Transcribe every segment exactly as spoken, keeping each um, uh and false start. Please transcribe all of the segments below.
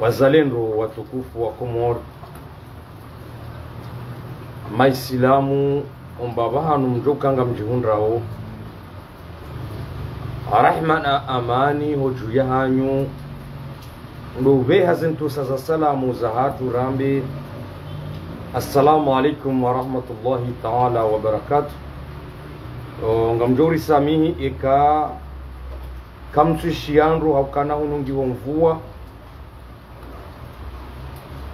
Wazalendo watukufu wa Komori, Maisilamu, omba pvahanu mdjoka ngamdjihundrao. Rahma na amani ho dju yahanyu. Ndo upveha ze ntrusa za salamu zahatru rambe: Assalamu alaikum wa rahmatullahi ta'ala wa barakatuh. O, ngamdjo risamihi eka kamtsuishiya ndro haukana hunu ngiho mvua.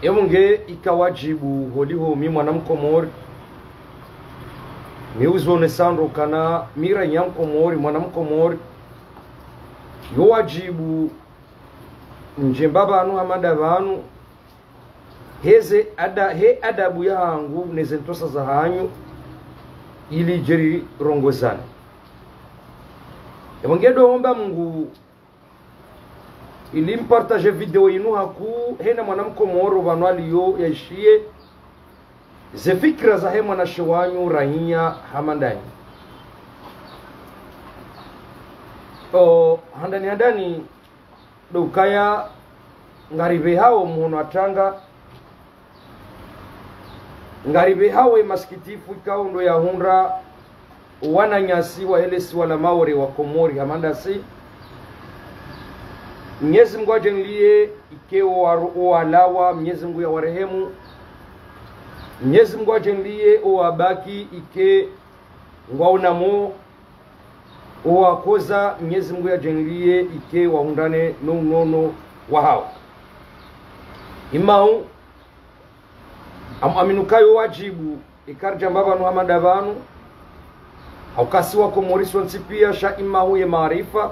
Emu nge ika wadjibu holiho mi mwana Mkomori, mi uzonesa ndro ukana mi raiya Mkomori, mwana Mkomori, yo wadjibu ndje mba pvanu hama nda pvanu, heze ada-, he adabu yahangu neze ntrusa zahanyu, ili djeri rongozana. Emu nge ndo homba Mungu ili mpartage video yinu hakuu hena mwana Mkomori pvanu aliyo yaishiye ze fikira zahe mwanamshe wanyu raiya hama ndanyi. O, handani handani, ndo ukaya ngaripvehao muhono wa tanga, ngaripvehao ye masikitifu ikao ndo yahundra wananyasi wahe lesiwa la Maore wa Komori hama ndasi. Mnyezi Mungu adjaanliye ike owa-, owalawa, Mnyezi Mungu yawarehemu. Mnyezi Mungu adjaanliye owabaki ike ngwaonamo, owakoza, Mnyezi Mungu yadjaanliye ike wahundrane no unono wahao. Imau, am-, aminuka yo wadjibu, ika ridja mba pvanu hama nda pvanu, hauka si Wakomori sontsi pia, sha imau ye maarifa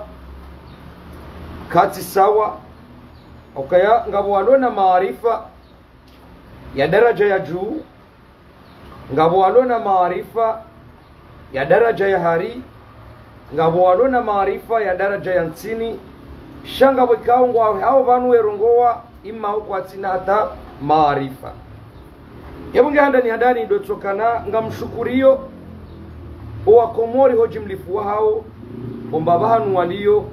katsi sawa, haukaya ngapvo walo na maarifa ya daraja ya dju, ngapvo walo na maarifa ya daraja ya hari, ngapvo walo na maarifa ya daraja ya ntsini, sha ngapvo ikao ngwao hao pvanu werongowa imau kwatsina hata maarifa. Emu nge handani handani ndo tsokana ngamshukuriyo owakomori ho djimlifu wahao, omba pvahanu waliyo,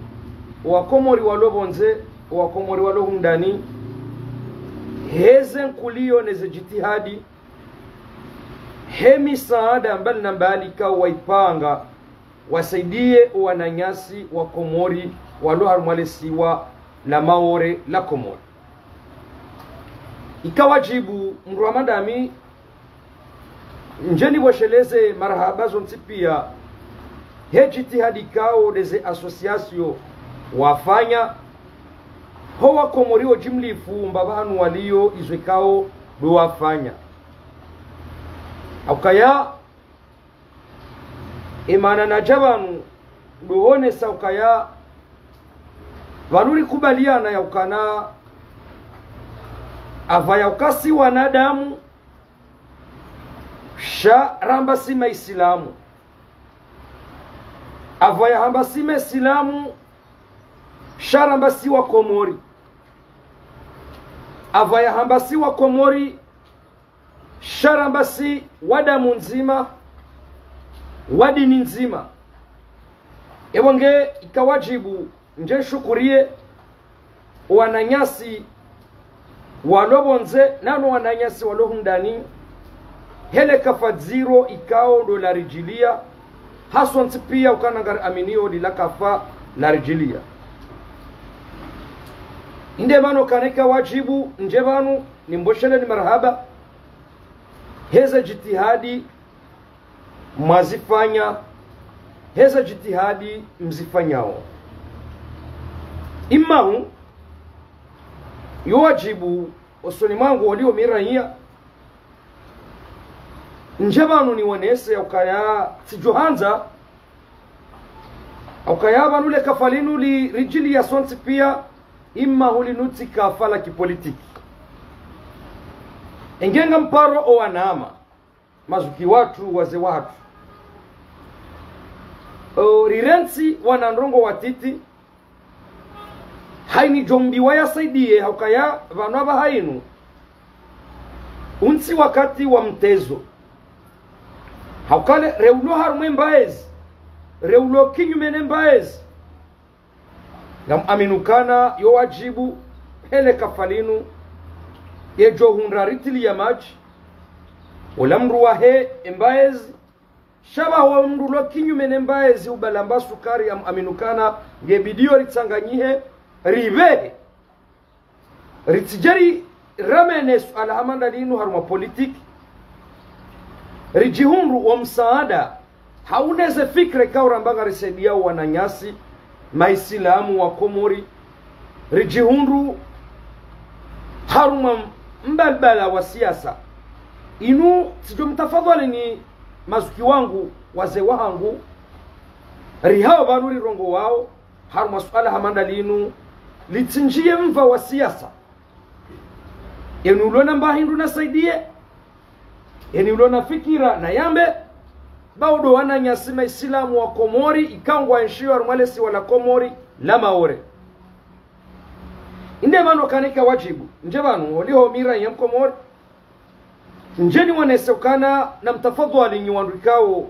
owakomori walo pvondze, owakomori walo hundani, heze nkuliyo neze djitihadi, he misaada mbali na mbali ikao waipanga, wasaidiye owananyasi wa Komori walo harumwa lesiwa la Maore la Komori. Ika wadjibu mdru hama ndami ndje nipvosheleze marahaba zontsi pia he djitihadi ikao ndeze association wafanya, ho wakomori wo djimlifu mba pvahanu waliyo izo ikao ndo wafanya. Haukaya, emana nadja pvanu ndo honesa ukaya pvanu rikubaliana yaukana, apvaya uka si wanadamu, sha ramba si maisilamu. Apvaya hamba si maisilamu, sha ramba si Wakomori. Apvaya hamba si Wakomori, sha ramba si wa damu ndzima, wa dini ndzima. Epvo nge ika wadjibu ndje nshukuriye owananyasi walo pvondze nano wananyasi walo hundani, he le kafa dziro ikao ndo laridjiliya, ha sontsi pia ukana ngariaminiyo lila kafa laridjiliya. Inde pvanu kana ika wadjibu ndje pvanu nimpvosheleni marahaba heze djitihadi mwazifanya, heze djitihadi mzifanyao. Imau, yo wadjibu osoni mwangu waliyo mi raiya, ndje pvanu niwonese yaukaya tsidjo handza, haukaya pvanu le kafa linu li-, ridjiliya sontsi pia, imau linu tsi kafa la kipolitiki. Enge ngamparo owanama, mazuki watru, waze watru, o, rirentsi wana ndrongoo watiti, haini djombi wayasaidiye, haukaya pvanu apvaha inu, untsi wakati wa mtezo. Haukaya le reulo harumwa embaezi, reulo kinyume ne mbaezi. Ngam aminukana yo wadjibu, hele kafa linu, yedjo hundra ritili ya madji, ola mndru wahe embaezi, sha pvaho mndru ulo kinyume ne mbaezi ubala mba sukari, am-, amini ukana nge bidiyo ritsanganyihe, ripvehe. Ritsidjeri ramene suala hama nda linu harumwa politiki. Ridjihundru wo msaada, hau neze fikira ikao ramba ngarisaidiao wananyasi, maisilamu wa Komori. Ridjihundru harumwa mbalbala wa siasa. Inu tsidjo mtafadhwali nyi mazuki wangu, wazee wahangu, rihao pvanu rirongowao, harumwa suala hama nda linu, litsindjiye mva wa siasa. Eni ulo na mba hindru nasaidiye, eni ulo na fikira nayambe, ba wo ndo wananyasi maisilamu wa Komori, ikao ngwaenshio harumwa lesiwa la Komori la Maore. Inde pvanu kana ika wadjibu, ndje pvanu, holiho mira ya Mkomori, ndje niwonese ukana na mtafadhwali nyi wandru ikao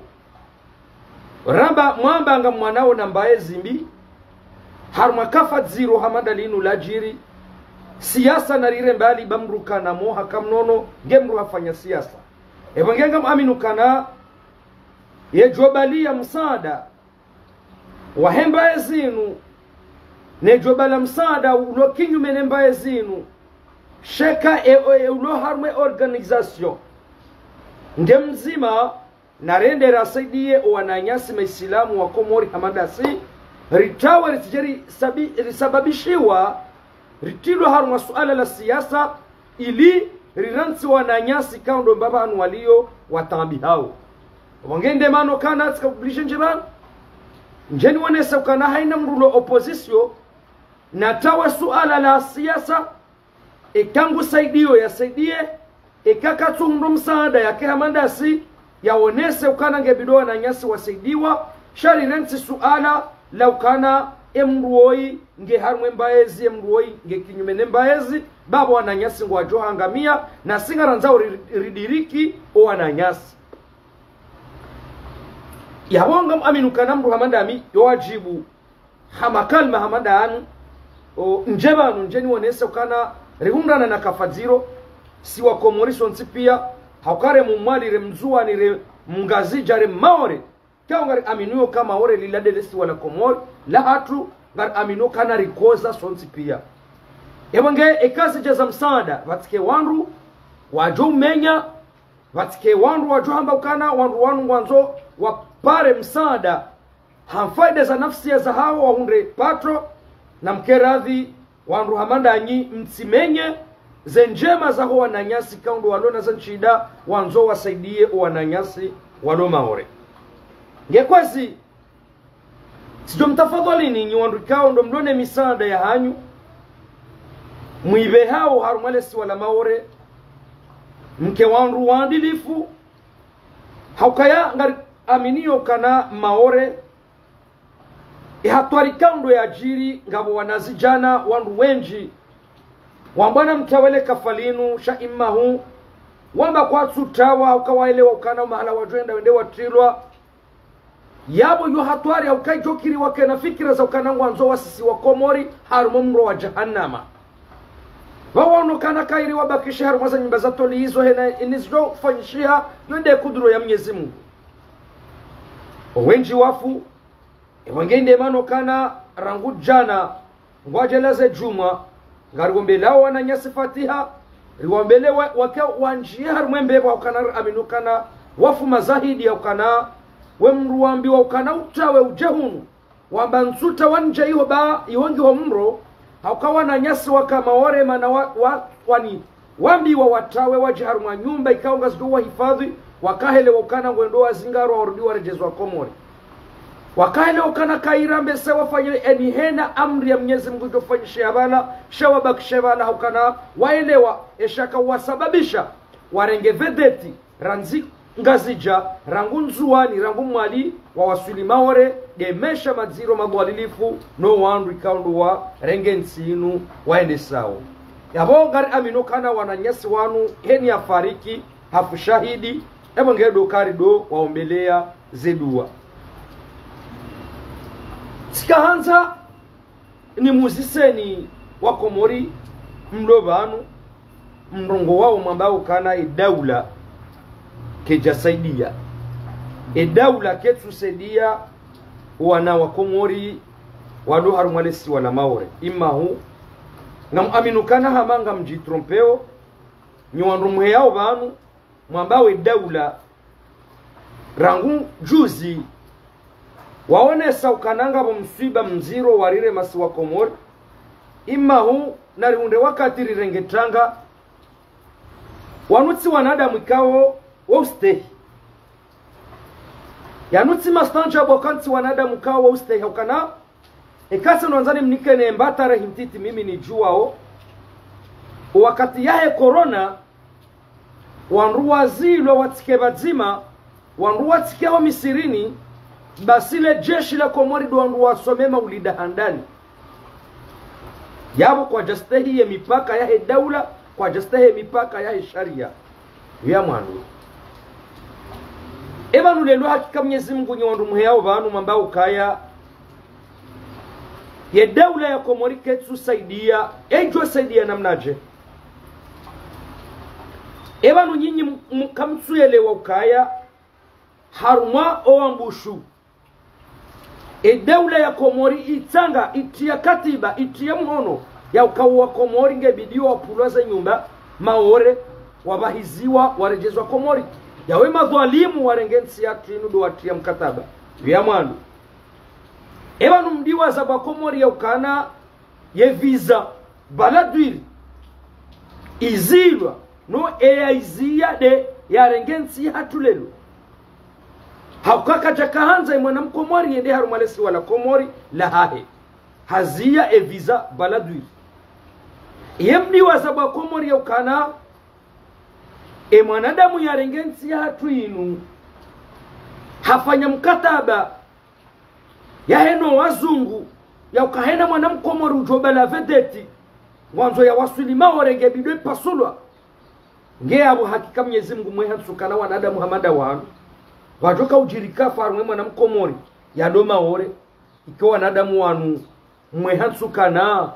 ramba mwamba ngamwanao na mbaezi mbi, harumwa kafa dziro hama nda linu ladjiri, siasa narirende mbali ba mndru kana moha kamnono, nge mndru hafanya siasa. Epvo nge ngamwamini ukana, yedjo baliya msaada wahe mbaezi inu, nedjo bala msaada ulo kinyume ne mbaezi inu, sheka e, e, ulo harumwa e organisation nge mdzima, narende rasaidiye o wananyasi maisilamu wa Komori hama ndasi, ritawe ritsidjeri sabi-, risababishiwa, ritrilwa harumwa suala la siasa, ili rirantsi wananyasi ikao ndo mbaba hanu walio wataabihao. Pvo nge nde mana ukana tsika obligé ndje pvanu, ndje niwonese ukana haina mndru ulo opposition, natawe suala la siasa, eka ngusaidiyo yasaidiye, eka katsuhundru msaada yake hama ndasi, yawonese ukana nge bidiyo wananyasi wasaidiwa, sha rirantsi suala la ukana emndru woyi nge harumwa e mbaezi, emndru woyi nge kinyume ne mbaezi, ba pvo wananyasi ngwadjo hangamia, nasi ngarandzao ri-, ridiriki o wananyasi. Yapvo ngamwamini ukana mndru hama ndami, yo wadjibu, hama kalima hama ndanu, o, ndje pvanu, ndje niwonese ukana rihundrana na kafa dziro, si wa Komori sontsi pia, hauka re Mmwali, re Mndzuwani, re Mngazidja, re Mmaore, ikao ngariaminio uka Maore lila nde lesiwa la Komori lahatru, ngariaminio ukana rikoza sontsi pia. Epvo nge eka zidja za msaada, pvatsike wandru wadjo umenya, pvatsike wandru wadjo hamba ukana wandru wanu ngwandzo wapare msaada ha faida za nafsia zahao, wahundre patro, na mkeradhi, wandru hama ndanyi mtsimenye ze ndjema zaho wananyasi ikao ndo walo na ze nshida, wandzo wasaidiye o wananyasi walo Maore. Nge kwezi, tsidjo mtafadhwalini nyi wandru ikao ndo mlo ne misaada yahanyu, mwipvehao harumwa lesiwa la Maore, mke wandru waadilifu, haukaya ngariaminio ukana Maore, ihatwari ikao ndo yadjiri, ngapvo wanazidjana wandru wendji wambwa namtawele kafa linu, sha imahu, wamba kwatsutawa, hauka waelewa ukana o mahala wadjo enda wende watrilwa. Yapvo yo hatwari hauka idjo kiri wakena fikira za ukana ngwandzo wasisi wa Komori harumwa mro wa jahannama. Pvawaono ukana kayiri wabakishe harumwa ze nyumba za toli izo hena ini zidjo fanyishiha, yo nde kudura ya Mnyezi Mungu. O wendji wafu, epvo nge nde mana ukana rangu djana, ngwadjelaze djumwa, ngariwombelao wananyasi fatiha, riwombele wa-, wake wandjiye harumwa e mbepvo, haukana riamini ukana wafu mazahidi, haukana we mndru wambiwa ukana utawe udje hunu, wamba ntsutawa ndje iho ba, iho ngiho mro, hauka wananyasi waka Maore mana wa, wa, wani, wambiwa watawe wadje harumwa nyumba ikao ngazidjo wahifadhwi, wakahelewa ukana ngwendo wazingarwa warudi waredjezwa Komori. Wakahelewa ukana kayiri mbese wafanye eni hena amri ya Mnyezi Mungu idjo fanyishiha pvala, sha wabakishe pvala haukana waelewa, esha ka wasababisha, warenge vedeti, randzi Ngazidja, rangu Ndzuwani, rangu Mwali, wawaswili Maore, nde maesha madziro madhwalilifu, no wandru ikao ndo warenge ntsi inu waendesao. Yapvo ngariamini ukana wananyasi wanu, heni yafariki, hafu shahidi, epvo nge ndo kari ndo waombeleya ze dua. Tsikahandza nimuziseni wa Komori, mlo pvanu, mrongowao mwamba ukana edaula kayidjasaidia. Edaula kayitsusaidia wana wa Komori walo harumwa lesiwa la Maore. Imahu, ngamuamini ukana hama ngamdjitrompeo, nyi wandru muheyao pvanu, mwamba wedaula, rangu juzi, waonesa ukana ngapvo mswiba mdziro warire masiwa Komori. Imahu, narihundre wakati rirenge tanga, wanu tsi wanadamu ikao wa ustehi. Yanu tsi mastanjabu, wakantsi wanadamu ikao wa ustehi, ukana, eka tsi nwandzani mnikene mba tarehi ntiti mimi nidjuwao, wakati yahe corona, wandru wazilwa watsike pvadzima, wandru watsike ho misirini, basi le jeshi la Komori ndo wandru wasome maulida handani. Yapvo kwadjastehi ye mipaka yahe daula, kwadjastehi ye mipaka yahe sharia. Ya mwanu. Epvanu lelo hakika Mnyezi Mungu nyi wandru muheyao pvanu mwamba ukaya, ye daula ya Komori kayitsusaidia, kayidjosaidia namnadje. Epvanu nyinyi m-, m-, kamtsuyelewa ukaya, harumwa owambushu, edaula ya Komori itsanga, itriya katiba, itriya mhono, ya ukao wa Komori ngebidiyo wapvulwa ze nyumba, Maore, wapvahiziwa, waredjezwa Komori. Yawe madhwalimu warenge ntsi yatru inu ndo watriya mkataba. Ya mwanu. Epvanu mdiwaza pvwa Komori ya ukana ye visa Balladur izilwa, no eya iziya nde yarenge ntsi hatru lelo. Hauka kadjaka handza ye mwana mkomori yende harumwa lesiwa la Komori lahahe. Haziya e visa Balladur. Ye mdiwaza pvwa Komori ya ukana, e mwanadamu yarenge ntsi yahatru inu, hafanya mkataba yahe no wazungu, ya uka hena mwana mkomori udjo bala vedeti, ngwandzo yawaswili Maore ngebidiyo ipasulwa. Nge yapvo hakika Mnyezi Mungu mweha ntsukana wanadamu hama nda wanu. Wadjoka udjirika faru mwe mwana mkomori yalo Maore, ike wanadamu wanu mweha ntsukana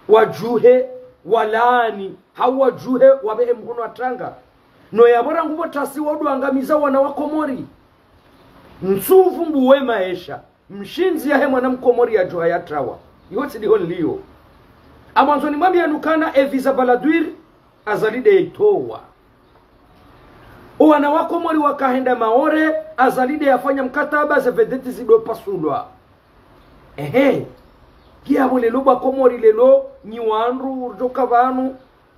wadjuhe, walaani, hau wadjuhe, wapvehe mhono wa tanga. No yapvo rangu pvo tasi wandru wangamiza wana wa Komori. Ntsumvumbuwe maesha, mshindzi yahe mwana mkomori yadjuha yatrawa. Iyo tsi ndiho nliyo. Amwandzo nimwambiye nukana e visa Balladur, Azali nde yaitowa. Owana wa Komori waka henda Maore, Azali nde yafanya mkataba ze vedeti zido pasulwa. Ehe. Kiyapvo lelo pvwa Komori lelo, nyi wandru, ridjoka pvanu,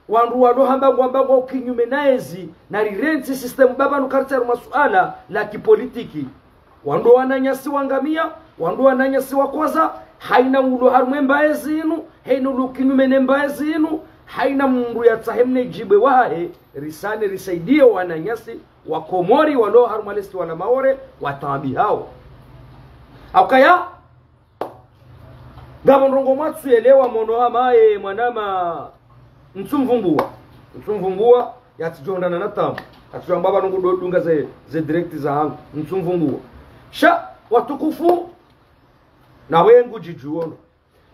wandru walo hamba ngwamba ngwa ukinyume na ezi, na rirentsi système pvapvanu karitsi harumwa suala la kipolitiki. Wandru wananyasi wangamia, wandru wananyasi wakoza, haina ulo harumwa embaye zinu, haina ulo kinyume ne mbaye zinu, haina mndru yatsahe mnadjibu wahahe, risane risaidiye wananyasi wa Komori walo harumwa lesiwa la Maore, wataabihao. Haukaya, ngapvo ndrongoo mwatsu yelewa mwono hama ye mwanama Ntsumvumbuwa. Ntsumvumbuwa, yatsidjo hundrwa na tabu. Yatsidjo amba pvanu ngudo dunga ze, ze direct zahangu. Ntsumvumbuwa. Sha, watukufu, nawe ngudjidjuwo no.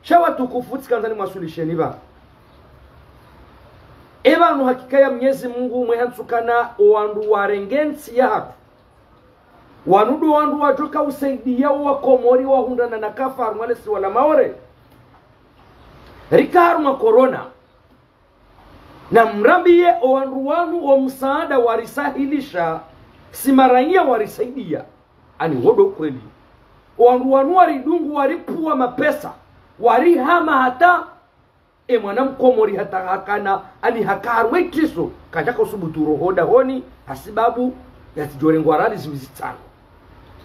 Sha watukufu tsikandza nimwaswilisheni pvanu. Epvanu hakika ya Mnyezi Mungu mweha ntsukana owandru warenge ntsi yahatru. Wanu ndo wandru wadjoka usaidiya owa Komori wahundrana na kafa harumwa lesiwa la Maore. Rika harumwa corona. Namrambiye owandru wanu wo msaada warisahilisha, si maraiya warisaidiya. Ani wo ndo kweli. Owandru wanu waridungu waripvuwa mapesa, warihama hata e mwana mkomori hata hakana, ani haka harumwa itriso, kadjaka usubutu uroha dahoni, hasibabu yatsidjo rengwa rali ziwi zitsanu.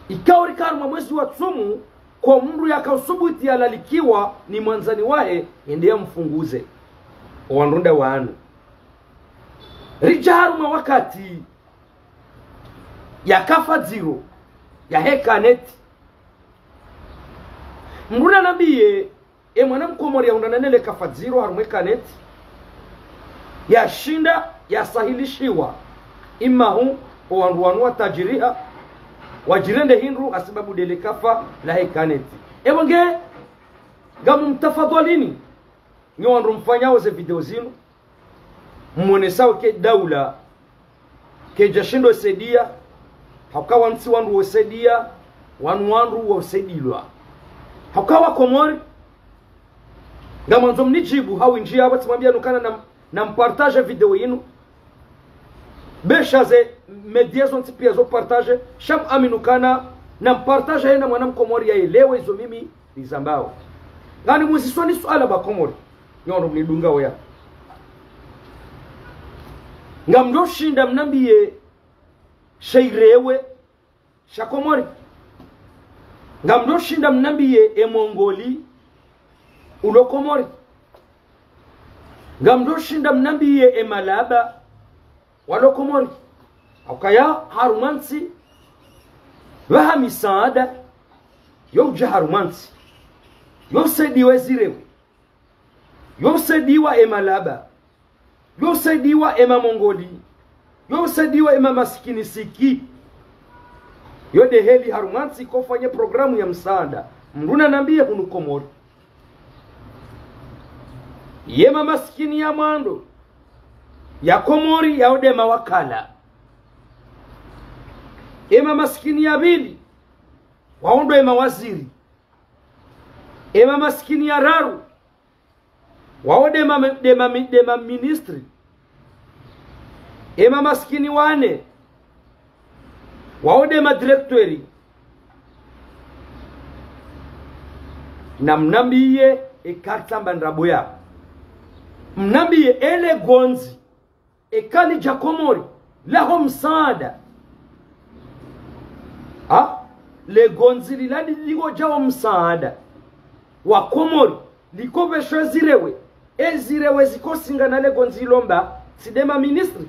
Ikao rika harumwa mwezi wa tsumu, ko mndru yaka usubutu yalalikiwa ni mwandzani wahe, yende yamfunguze. Owandru nda wanu. Ridja harumwa wakati yakafa dziro, yahe kaneti. Mndru nanambiye, e mwana mkomori yahundrana nele kafa dziro harumwa e kaneti, yashinda, yasahilishiwa. Imahu, owandru wanu watajiriha, wadjirende hindru hasibabu ndele kafa lahe kaneti. Epvo nge, ngamumtafadhwalini. Nyi wandru mfanyao ze video zinu, mwonesao ke daula, kedjashindo saidia, hauka wantsi wandru wosaidia, wanu wandru wosaidilwa. Hauka wa Komori, ngamwandzo mnidjibu, hau indji yapvo tsimwambia nukana na, na mpartage video yinu. Besha ze média zontsi pia zo partage, sha mwamini ukana na mpartage hena mwana mkomori yaelewe izo mimi nizambao. Ngani muzisoni suala ba Komori, nyi wandru mnidungao ya. Ngamdjoshinda mnambie she irewe sha Komori. Ngamdjoshinda mnambie e Mongoli ulo Komori. Ngamdjoshinda mnambie e Malaba walo Komori. Haukaya harumwa ntsi, pvaha misaada, yo udja harumwa ntsi, yo usaidiwa e zirewe, yo usaidiwa e Malaba, yo usaidiwa e Mamongoli, yo usaidiwa e mamasikini siki. Yo de heli harumwa ntsi kofanye programu ya msaada. Mndru nanambie hunu Komori. Ye mamasikini ya mwando ya Komori, yao de mawakala. E mamasikini ya pvili, wao ndo e mawaziri. E mamasikini ya raru, wao de ma, de ma, de maministri. E mamasikini wa nne, wao de madirekteri. Na mnambie, e kartsi amba ndrabo ya. Mnambie, ele gondzi, e kali dja Komori, laho msaada. Ha? Le gondzi lila li, lingodjao msaada wa Komori, likopveshwe zirewe. E zirewe zikosinga na le gondzi lomba, tsi de maministri,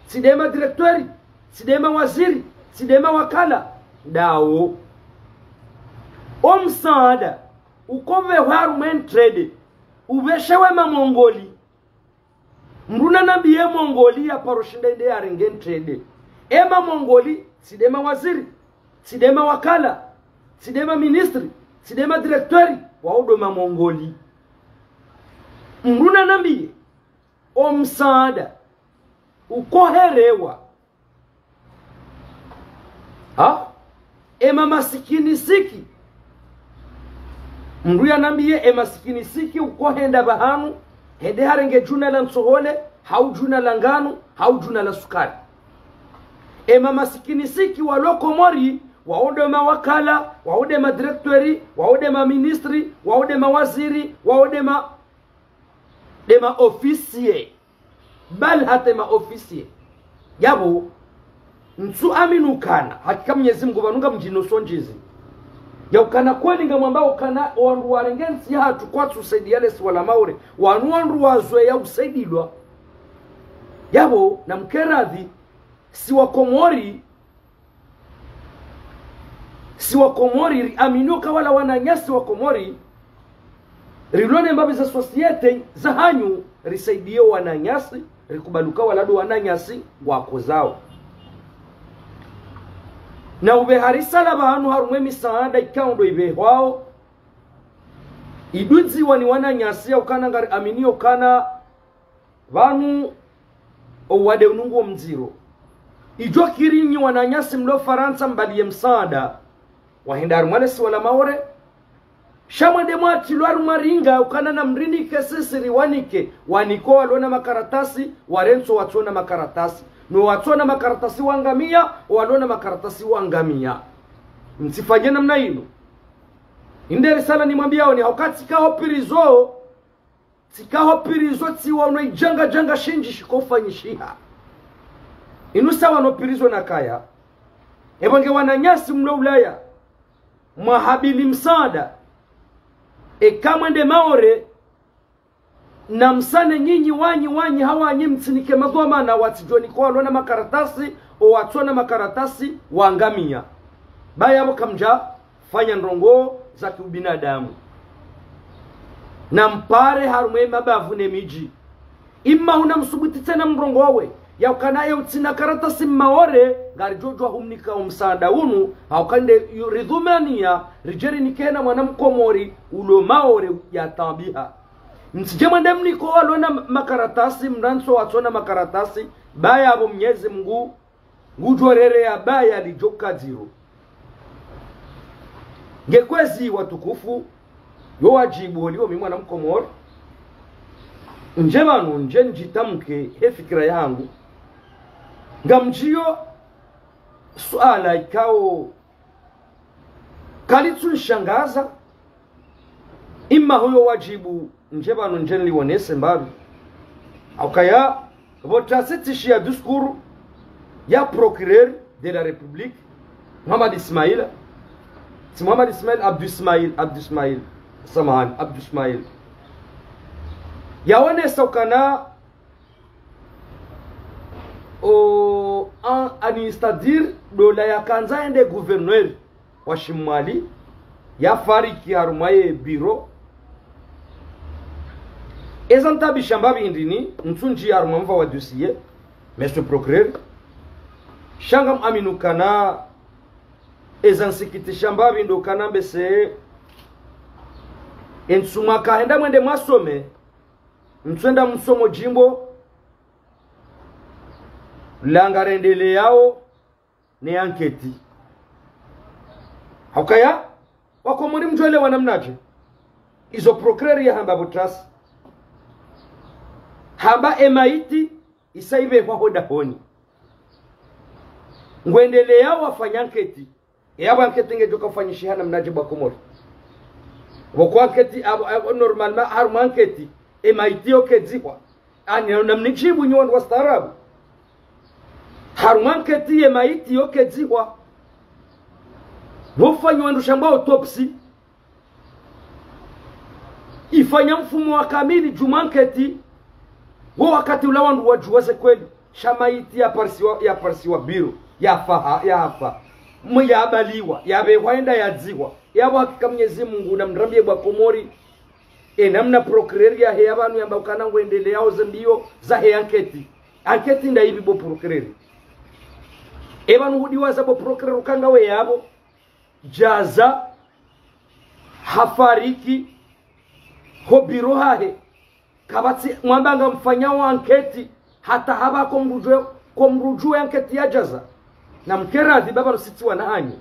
tsi de madirekteri, tsi de mawaziri, tsi de mawakala. Ndawo. O msaada, ukopvehwa harumwa e ntrede, upveshewe Mamongoli. Mndru nanambie Mongoli ya paro shinda inde yarenge ntrede. E Mamongoli, tsi de mawaziri, tsi de mawakala, tsi de maministri, tsi de madirekteri, wao ndo Mamongoli. Mndru nanambie, o msaada, ukoherewa. Ha? E mamasikini siki. Mndru yanambie e masikini siki ukohenda pvahanu, hende harenge djuna la ntsohole, hau djuna la nganu, hau djuna la sukari. E mamasikini siki walo Komori, wao de mawakala, wao de madirekteri, wao de maministri, wao de mawaziri, wao de ma, de maofisiye. Bali hata e maofisiye. Yapvo, ntsu amini ukana, hakika Mwenyezi Mungu pvanu ngamdjino sondjizi. Ya ukana kweli ngamwambao ukana, wandru warenge ntsi yahatru kwatsu usaidia le siwa la Maore, wanu wandru wazwe ya usaidilwa. Yapvo, na mkeradhi, si wa Komori, si wa Komori, riamini uka wala wananyasi wa Komori, rilo ne mbapvi za société za hanyu, risaidie wananyasi, rikubali uka wala ndo wananyasi wakozao. Na upve harisala pvanu harumwa e misaada ikao ndo ipvehwao, idudziwa ni wananyasi ya ukana ngariamini ukana pvanu, o wade unu ngo mdziro. Idjo kiri nyi wananyasi mlo Farantsa mbaliye msaada, wahenda harumwa le siwa la Maore. Sha mwende mwatrilwa harumwa ringa, ukana na mrinike sisi riwanike, wanike o walo na makaratasi, warentsi o watsona makaratasi. No watsona makaratasi wangamia, o walo na makaratasi wangamia. Mtsifanye namna inu. Inde risala nimwambiao ni hauka tsika ho prison, tsika ho prison tsiwono idjanga djanga shindji shikofanyishiha. Inu sawa no prison nakaya. Epvo nge wananyasi mlo Ulaya, mwahabili msaada. Eka mwende Maore, na msane nyinyi wanyi wanyi hawanyi mtsinike madhwamana watsidjo nike o walo na makaratasi, o watsona makaratasi wangamia. Ba yapvo kamdja fanya ndrongoo za kiubinadamu. Na mpare harumwa e mabavu ne midji. Imma huna msubuti tsena mrongowe, ya ukana ye utsina karatasi Mmaore, ngaridjo djuwa humnika o msaada unu, hauka nde yu ridhumania, ridje rinike na mwana Mkomori, ulo Maore ya taabiha. Mtsidje mwende mniko walo na makaratasi, mrantso watsona makaratasi, baya apvo Mnyezi Mngu ngudjo rereya baya lidjo kadziro. Nge kwezi watukufu, yo wadjibu oliwo mi mwana Mkomori. Ndje pvanu ndje ndjitamke he fikira yangu. Ngamdjiyo suala ikao kalitsunishangaza, ima huyo wadjibu ndje pvanu ndje nilionese mbapvi. Haukaya, pvo tasi tsishiya discours ya procureur de la République, Mohamed Ismail. Tsi Mohamed Ismail, Abdou Ismail, Abdou Ismail. Samahani, Abdou Ismail. Yaonesa ukana, o, an, ani, c'est-à-dire, ndo la yakandza yende gouverneur wa Shimwali, yafariki harumwa ye bureau. Eza ntaabisha mbapvi ndini, ntsundji harumwa mva wa dossier, monsieur procureur. Sha ngamwamini ukana, eza nsikitisha mbapvi ndo ukana mbese, entsu mwakahenda mwende mwasome, mtswenda msomo djimbo, la ngarendeleyao ne enquête. Haukaya, Wakomori mdjwelewa namnadje. Izo procureur yahamba pvo tasi. Hamba emaiti isa ipvehwa ho dahoni. Ngwendeleyao wafanya enquête. Yapvo enquête ngedjo ka ufanyishiha namnadje bo Wakomori. Pvoko enquête, apvo, apvo normalement, harumwa enquête, emaiti yo kedzihwa. Ani, namnidjibu nyi wandru wastaarabu. Harumwa enquête ye maiti yo kedzihwa. Pvofanywa ndo shambwa autopsie. Ifanya mfumo wa kamili djuu mwa enquête. Wo wakati ula wandru wadjuwa ze kweli. Sha maiti yaparisiwa, yaparisiwa bureau. Yafa, yafa. Mwe yabaliwa, yapvehwa yenda yadzihwa. Yapvo hakika Mnyezi Mngu namrambiye bo Wakomori. E namna procureur yaheya pvanu yamba ukana ngwendeleyao ze mbiyo zahe enquête. Enquête ndayipvi bo procureur. E pvanu hudiwaza bo procureur uka ngawe yapvo. Djaza hafariki ho bureau hahe. Kapvatsi mwamba ngamfanyao enquête hata hapva komrudjwe, komrudjwe enquête ya djaza. Namkeradhi baba lusitiwa na anyi.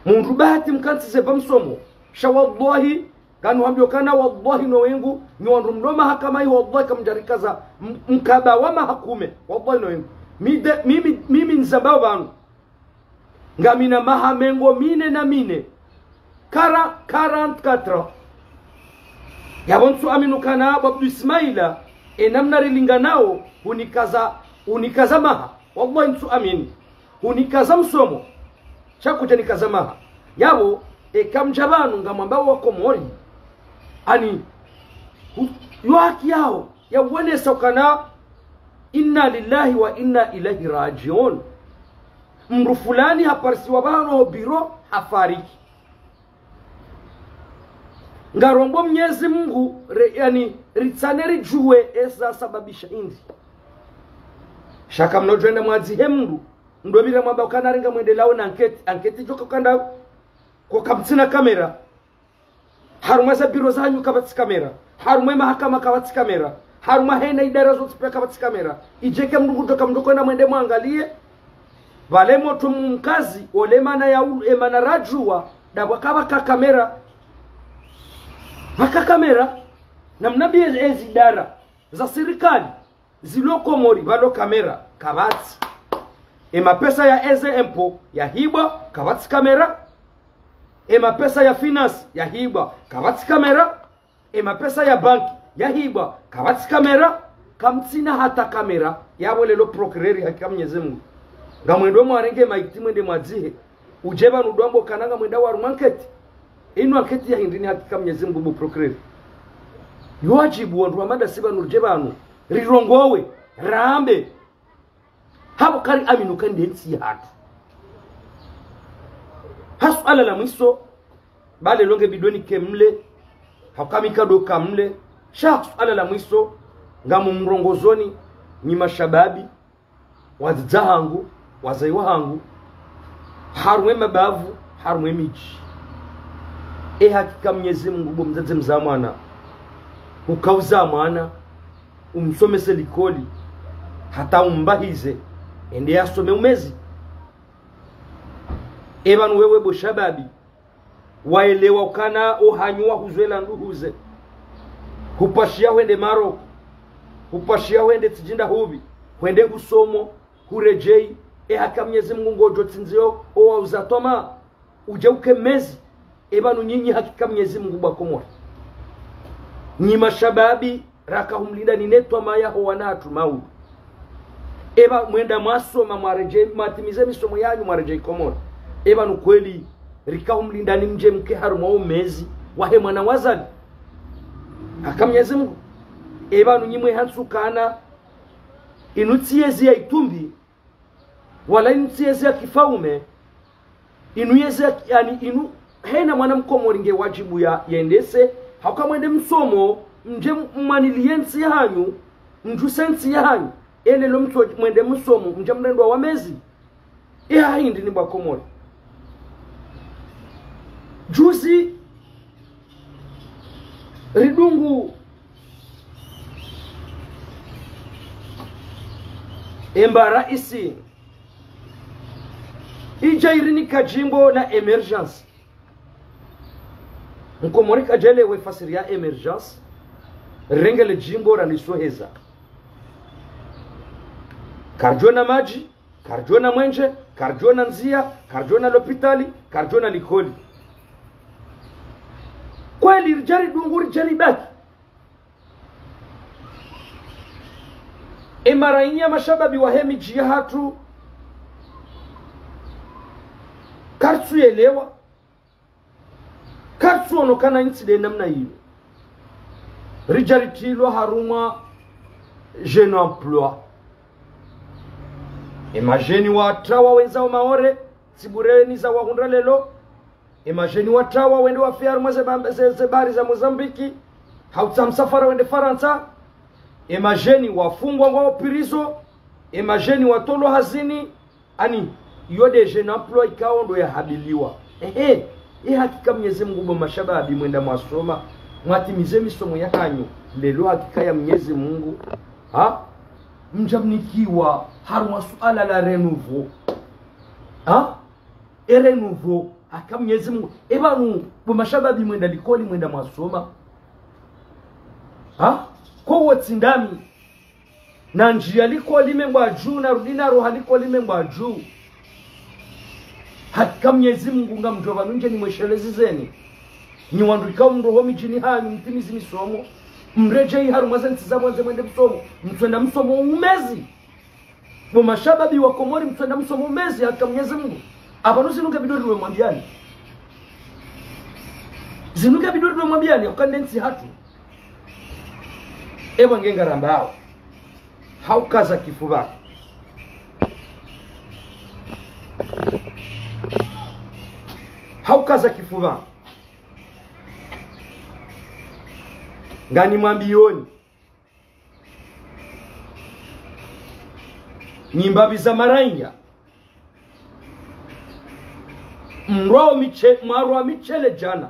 Mundru bahati mkantsize pva msomo. Sha wallahi, nganuhambiyo ukana wallahi no wengu, nyi wandru mlo mahakama iho wallahi kamdjarikaza m-, mkaba wa maha kume. Wallahi no wengu. Mi de, mimi, mimi nizambao pvanu. Ngamina maha mengo mine na mine. Kara, quarante-quatre ans. Yapvo ntsu amini ukana bo Abdou Ismaila, e namna rilinganao, hunikaza, hunikaza maha. Wallahi ntsu amini. Hunikaza msomo. Sha kudja nikaza maha. Yapvo, eka mdja pvanu ngamwambao Wakomori. Ani, hu-, yo haki yao, ya uonesa ukana, inna lillahi wa inna ilaihi rajiun. Mndru fulani haparisiwa pvanu ho bureau hafariki. Ngarombo Mnyezi Mngu, re, yani, ritsane ridjuwe eza sababisha indri. Sha kamnodjwenda mwadzihe mndru, mndru pvira mwamba ukana ringa mwendeleyao na enquête, enquête djoka ukanda, ko kamtsina kamera. Harumwa ze bureau zanyu kapvatsi kamera. Harumwa mahakama kapvatsi kamera. Harumwa hena idara zontsi pia kapvatsi kamera. Idjeke mndru ngudjoka mndru kwenda mwende mwangaliye. Pvale motro mkazi, ole mana ya ulu, e mana radjuwa, dapvwa kapvaka kamera. Pvaka kamera, namnambiye ezi idara za sirikali. Zilo Komori pvalo kamera, kapvatsi. E mapesa ya eze impôt yahibwa, kapvatsi kamera. E mapesa ya finance yahibwa, kapvatsi kamera. E mapesa ya banki yahibwa, kapvatsi kamera. Kamtsina hata kamera, yapvo leo procureur hakika Mnyezi Mngu. Ngamwendo mwarenge maiti mwende mwadzihe. Udje pvanu udjo amba ukana ngamwendao harumwa enquête. Inu enquête ya hindri ni hakika Mnyezi Mngu bo procureur. Yo wadjibu wandru wa madasi pvanu udje pvanu. Rirongowe, rambe. Hapvo kari amini uka nde ntsi yahatru. Ha suala la mwiso, pvale longe bidoni ke mle, hauka mi kado ka mle, sha ha suala la mwiso, ngamumrongozoni, nyi mashababi, wadzadze hangu, wazee wahangu, harumwa e mabavu, harumwa e midji. E hakika Mnyezi Mungu, bo mdzadze mzaa mwana, ukauza mwana, umsomese likoli, hata umbahize, ende yasome umezi. E pvanu wewe bo shababi, waelewa ukana ohanyu wahuzwela nduhuze. Hupashiya hwende Maroko, hupashiya hwende tsidjinda hupvi, hwende husomo, huredjeyi, e hakika Mnyezi Mungu ngodjo tsindziyo owauza twamaa, udje uke mezi. E pvanu nyinyi hakika Mnyezi Mungu bo wakomori, nyi mashababi, raka humlindani ne twamaa yaho wana hatru maulu. E pvanu mwenda mwasoma, mwaredjeyi, mwatimize misomo yanyu, mwaredjeyi Komori. E pvanu kweli, rika humlindani mdje mke harumwa omezi wahe mwana wazali. Hakika Mnyezi Mungu. E pvanu nyi mwe hantsu ukana, inu tsi yezi ya itumbi, wala inu tsi yezi ya kifaume, inu yezi ya, yaani inu, hena mwana mkomori nge wadjibu ya, yendese, hauka mwende msomo, mdje mwaniliye ntsi yahanyu, mdjuse ntsi yahanyu. E lelo mtso mwende msomo, mdje mrendwa wa mezi. E ha hindri nyi bo wakomori. Juzi, ridungu emba raisi, idja irinika djimbo la émergence. Mkomori kadjaelewa e fasiri ya émergence, rirenge le djimbo ranisoheza. Karidjona madji, karidjona mwenje, karidjona ndziya, karidjona lopitali, karidjona likoli. Kweli ridja ridungu, ridja ribaki. E marainya mashababi wahe midji yahatru, karitsu yelewa, karitsu ono ukana ntsi nde namna iyo. Ridja ritrilwa harumwa Jeune Emploi. E madjeni watrawa wendza o Maore, tsi bure ni za wahundra lelo. E madjeni watrawa wende wafe harumwa ze ba-, ze, ze bahari za Mozambique, hautsaha msafara wende Farantsa. E madjeni wafungwa ngwao prison. E madjeni watolwa hazini. Ani, iyo nde Jeune Emploi ikao ndo yahabiliwa. Ehe, e hakika Mnyezi Mungu bo mashababi mwenda mwasoma, mwatimize misomo yahanyu. Lelo hakika ya Mnyezi Mungu, ha? Mdja mnikiwa harumwa suala la renouveau. Ha? E renouveau, hakika Mnyezi Mungu. E pvanu, bo mashababi mwenda likoli, mwenda mwasoma. Ha? Ko wotsi ndami. Na ndjiya likoli mengwa dju, na rudi na roha likoli mengwa dju. Hakika Mnyezi Mungu ngamdjo pvanu ndje nimweshelezizeni. Nyi wandru ikao mndro ho midjini hanyu mtimizi misomo, mredjeyi harumwa ze ntsi za pvondze mwende msomo, mtswenda msomo umezi. Bo mashababi wa Komori mtswenda msomo umezi, hakika Mnyezi Mungu. Apvanu zinu nge bidori we mwambiyani. Zinu nge bidori we mwambiyani, hauka nde ntsi hatru. Ewa nge ngarambao. Haukaza kifupva. Haukaza kifupva. Ngani mwambiyoni. Nyi mbapvi za marainya. Mrwao miche-, mwarwa michele djana.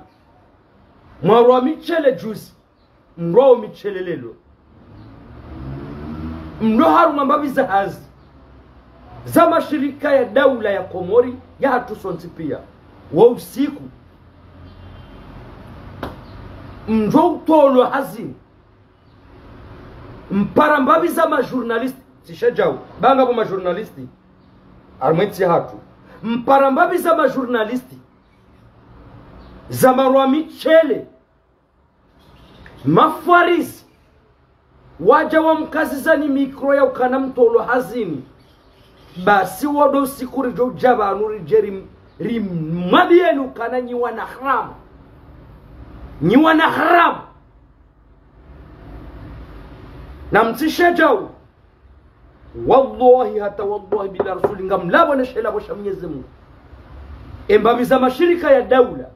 Mwarwa michele juzi. Mrwao michele lelo. Mlo harumwa mbapvi za hazi za mashirika ya daula ya Komori, yahatru sontsi piya. Wo usiku. Mdjo utolwa hazini. Mpara mbapvi za majournaliste, tsi shajau, ba ngapvo majournaliste harumwa entsi yahatru. Mpara mbapvi za majournaliste, za marwa michele, mafwarizi, wadja wamkazizani mikro ya ukana mtolwa hazini. Basi wo ndo usiku ridjo udja pvanu ridje rim-, rimwambiyeni ukana nyi wana haramu. Nyi wana haramu. Na mtsi shajau. Wallahi hata wallahi bila rasuli ngamlapvo ne shela pvo sha Mnyezi Mungu. E mbapvi za mashirika ya daula.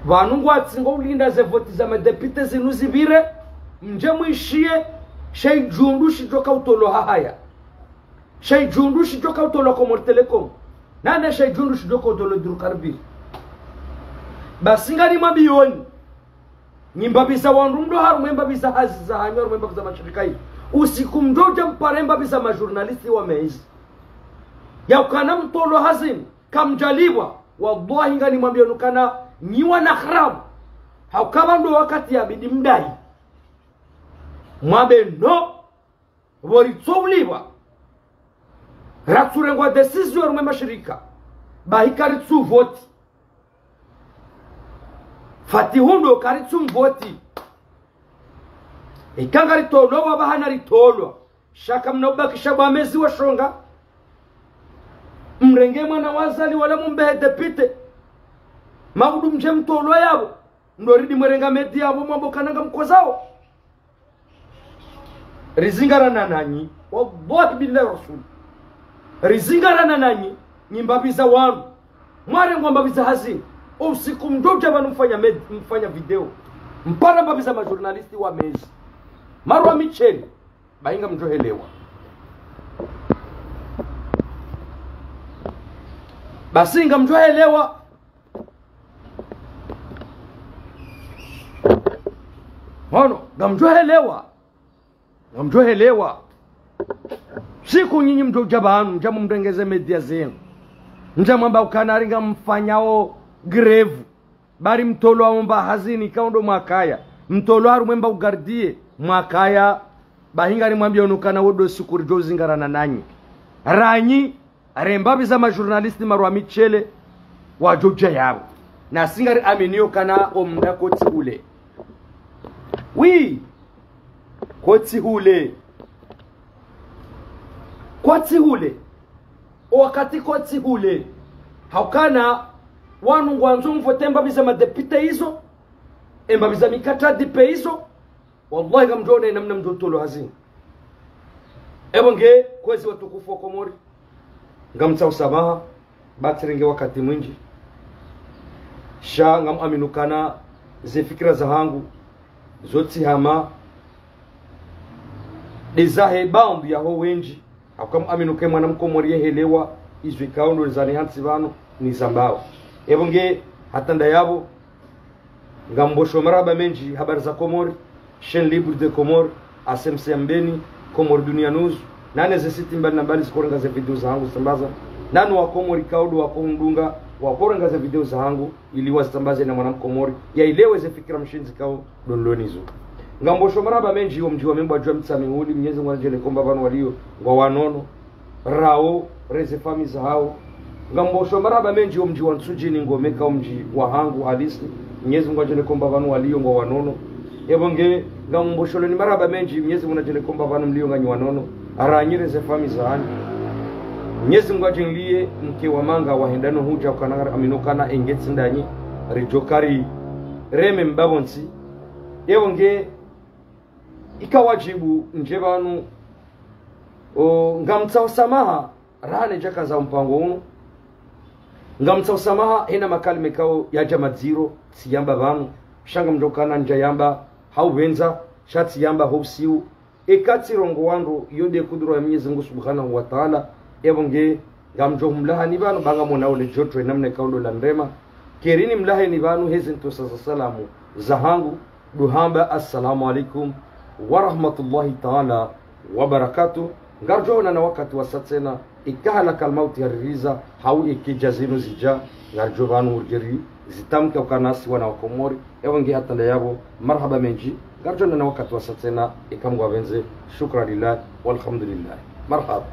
Pvanu ngwatsi ngo ulinda ze voti za madepite zinu zipvire, mdje mwishiye, sha idjundru shidjoka utolwa Hahaya. Sha idjundru shidjoka utolwa Comores Telecom. Nane sha idjundru shidjoka utolwa Hydrocarbures. Basi nganimwambiyoni, nyi mbapvi za wandru mlo harumwa mbapvi za hazi zahanyu, harumwa mbapvi za mashirika yi. Usiku mdjo udja mpare mbapvi za majournaliste wa mezi. Ya ukana mtolwa hazini, kamdjalipvwa, wallahi nganimwambiyoni ukana nyi wana haramu. Hauka pvanu ndo wakati yabidi mdayi. Mwambe no, pvo ritso ulipvwa. Ratsurengwa décision harumwa mashirika. Bahi karitsu voti. Fatihu ndo karitsu mvoti. Ika ngaritolwa wapvahana ritolwa. Sha kamna ubakisha bwa mezi wa shonga. Mrenge mwana wa Azali wala mumbehe député. Maudu mdje mtolwa yapvo. Ndo ridi mwerenga média yapvo mwambe ukana ngamkozao. Rizingarana nanyi. Wallahi billahi rasul. Rizingarana nanyi. Nyi mbapvi za wandru. Mwarengwa mbapvi za hazini. Usiku mdjo udja pvanu mfanya med-, mfanya video. Mpara mbapvi za majournaliste wa mezi. Marwa Michel. Bahi ngamdjo helewa. Basi ngamdjo helewa. Hono, ngamdjo helewa. Ngamdjo helewa. Siku nyinyi mdjo udja pvanu, mdja mumrengeze média zenu. Mdja mwamba ukana hari ngamfanyao grève. Bari mtolwa omba hazini kaundo mwakaya. Mtolwa harumwa mba ugardie mwakaya. Bahi nganimwambiyoni ukana wo ndo usiku ridjo uzingarana nanyi. Ranyi, re mbapvi za majournaliste Marwa Michel, wadjo udja yapvo. Nasi ngari aminiyo ukana omda kotsi hule. Oui, kotsi hule. Kotsi hule. O wakati kotsi hule. Haukana wanu ngwandzo mvote mbapvi za madéputé izo. E mbapvi za mikatra dipe izo. Wallahi ngamdjo ona namna mdjo tolwa hazini. Epvo nge kwezi watukufu wa Komori. Ngamtsaho samaha, ba tsirenge wakati mwindji. Sha ngamwamini ukana ze fikira zahangu, zo tsi hama, nde zahe baadhwi yaho wendji. Hauka ngamwamini uka mwana mkomori yehelewa, izo ikao ndo zani hantsi pvanu, nizambao. Epvo nge hata nda yapvo, ngamwambosho marahaba mendji, Habari za Komori, Chaîne Libre de Comores, A C M C ya Mbeni, Comores Dunia News, nane ze site mbali na mbali zikorenga ze video zahangu zisambaza, nanu wa Komori kaudu wako hundunga, wakorenga ze video zahangu, ili wazisambaze na mwana mkomori, yaelewe ze fikira mshindzi kao ndo nilo nizo. Ngamwambosho marahaba mendji, wo mdji wa Membwa djwa Mitsamihuli, Mnyezi Mungu nadjaanlie kwamba pvanu waliyo, ngwawanono, rawo, reze famiyi zahao. Ngamwambosho marahaba mendji wo mdji wa Ntsudjini Ngome ka wo mdji wahangu halisi. Mnyezi Mungu nadjaanlie kwamba pvanu waliyo ngwawanono. Epvo nge ngamwambosholeni marahaba mendji, Mnyezi Mungu nadjaanlie kwamba pvanu mliyo nganyi wanono. Ranyi reze famiyi zahanyu. Mnyezi Mungu nadjaanlie mke wa manga wahenda no hudja ukana ngari amini ukana enge tsi ndanyi. Ridjo kari reme mbapvo ntsi. Epvo nge ika wadjibu ndje pvanu, o, ngamtsaho samaha, raha ne djaka za mpango unu. Ngamtsaho samaha, hena makalima ikao yadja madziro, tsiyamba pvanu, sha ngamdjo ukana ndjayamba, ha upvendza, sha tsiyamba ho usiu. Eka tsirongoa ndro, yo nde kudura ya Mnyezi Mungu Subhanahu wa Ta'ala, epvo nge, ngamdjo humlahani pvanu, ba ngamwona ule djoto, enamna ikao ndo la ndrema. Keri nimlaheni pvanu, heze ntsosa za salamu, zahangu, ndo hamba, Assalamu alaikum wa rahmatullahi ta'ala wa barakatuh. Ngaridjo onana wakati wasa tsena, ika halakal mauti yaririza, hau eka idja zinu zidja, ngaridjo pvanu urdjeri, zitamke ukana si wana wa Komori, epvo nge hata nda yapvo, marahaba mendji, ngaridjo onana wakati wasa tsena, eka Mungu apvendze, shukra lillah, walhamdulillah. Marahaba.